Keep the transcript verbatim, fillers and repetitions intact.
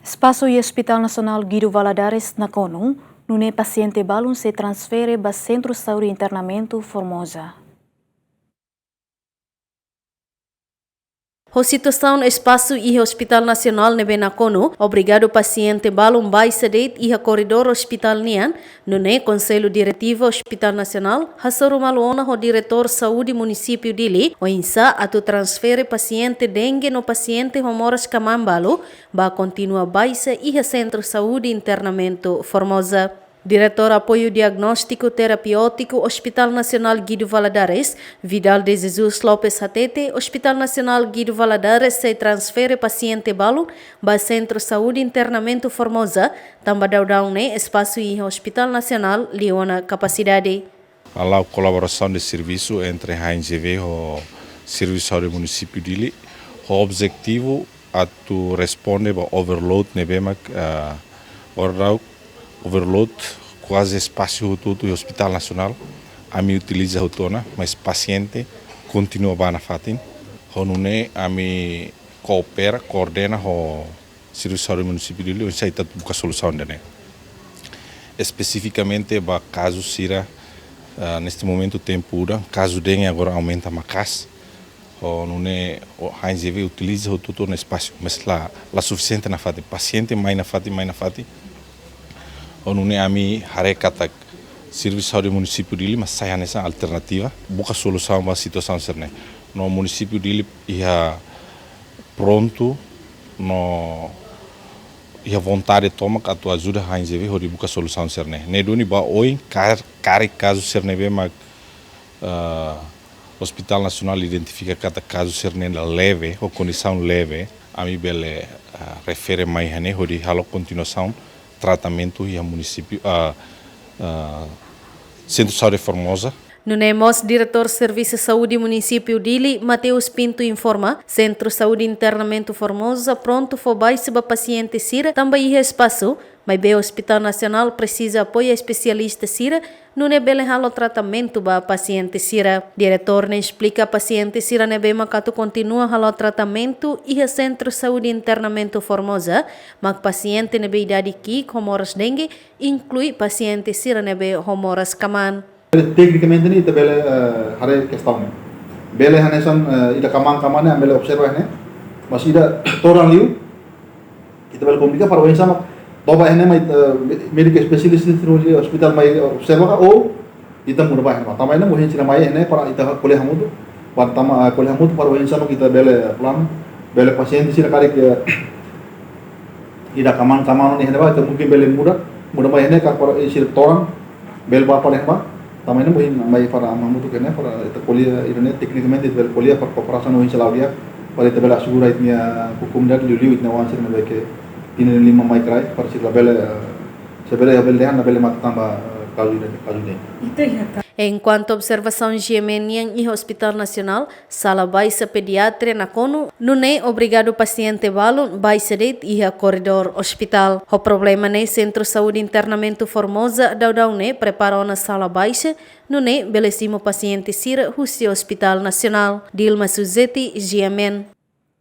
Espasu iha Hospital Nasionál Guido Valadares Nakonu, nune'e pasiente balun sei transfere ba Sentru Saúde Internamentu Formosa. Ho situasaun espasu iha Hospital Nasionál ne'ebé nakonu, obriga pasiente balun baixa de'it iha koridór ospitál nian, nune'e Konsellu Diretivu Hospital Nasionál hasoru malu ona ho Diretór Saúde Munisípiu Dili, oinsá atu transfere pasiente dengue no pasiente ho moras kmaan balu, ba kontinua baixa iha Sentru Saúde Internamentu Formosa. Diretór Apoiu Diagnóstiku Terapéutiku Hospital Nasionál Guido Valadares, Vidal de Jesus Lopes hatete, Hospital Nasionál Guido Valadares sei transfere pasiente balun ba Sentru Saúde Internamentu Formosa, tanba daudaun ne'e espasu iha Hospital Nasionál liu ona kapasidade. Hala'o kolaborasaun de servisu entre H N G V ho Servisu Saúde Munisípiu Dili, ho objetivu atu responde ba overload ne'ebé mak, ah, oras daudaun overload kuaze espasu hotu-hotu iha Hospital Nasionál ami utiliza hotu ona, mas pasiente kontinua ba nafatin. Ho nune'e ami koopera, koordena ho Servisu Saúde Munisípiu Dili, oinsá ita buka solusaun ida-ne'e. Espesifikamente ba kazu sira, ah, neste momentu tempu udan, kazu dengue agora aumenta maka'as. Ho nune'e, o H N G V utiliza hotu-hotu ona espasu, mas la, la sufisiente nafatin. Pasiente mai nafatin, mai nafatin. Ho nune'e ami haree katak Servisu Saúde Munisípiu Dili mak sai hanesan alternativa, buka solusaun ba situasaun sira-ne'e. No Munisípiu Dili iha prontu, no iha vontade tomak atu ajuda H N G V hodi buka solusaun sira-ne'e. Ne'e duni ba oin kar-, karik kazu sira ne'ebé mak, ah, Hospital Nasionál identifika katak kazu sira-ne'e leve, ho kondisaun leve, ami bele, ah, refere mai iha ne'e hodi halo kontinuasaun tratamentu iha munisípiu, ah, ah, Sentru Saúde Formosa. Nune'e mós Diretór Servisu Saúde Munisípiu Dili, Mateus Pinto informa, Sentru Saúde Internamentu Formosa prontu fó baixa ba pasiente sira tanba iha espasu, maibé Hospital Nasionál presiza apoiu espesialista sira, nune'e bele halo tratamentu ba pasiente sira. Diretór ne'e esplika pasiente sira ne'ebé mak atu kontinua halo tratamentu iha Sentru Saúde Internamentu Formosa, mak pasiente ne'ebé idade ki'ik ho moras dengue, inklui pasiente sira ne'ebé ho moras kmaan. Teknikamente ne'e ita bele, eh, haree kestaun ne'e. Bele hanesan, eh, ida kmaan-kmaan ne'e ami bele observa ne'e. Mas ida todan liu, ita bele komunika para oinsá mak toba ne'e mai, eh, médiku espesialis ne'e hospital mai observa ka, ou ita muda ba ne'e. Tanba ne'e ohin sira mai ne'e para ita ko'alia hamutuk. Para tama, eh, ko'alia hamutuk para oinsá mak ita bele planu, bele pasiente sira karik, eh, ida kmaan-kmaan ne'e ba, ita mungkin bele muda, muda mai ne'e ka para, eh, sira todan, bele ba para ne'e ba. Tanba ne'e ohin mai para ami hamutuk ne'e, para ita ko'alia, ida-ne'e teknikamente ita bele ko'alia para kooperasaun ohin selalu dia, para ita bele asegura ita-nia komunidade liuliu ita-nia oan sira ne'ebé ke tinan lima mai kraik, para sira bele, eh, se bele, bele dehan, bele matan tanba, eh, kazu ida, kazu ida. Ita iha ka- Enkuantu observasaun G M N nian iha Hospital Nasionál, sala baixa pediatria nakonu, nune'e obriga pasiente balun baixa de'it iha koridór ospitál. Ho problema ne'e Sentru Saúde Internamentu Formosa daudaun ne'e prepara ona sala baixa, nune'e bele simu pasiente sira husi Hospital Nasionál. Dilma Suzeti, G M N.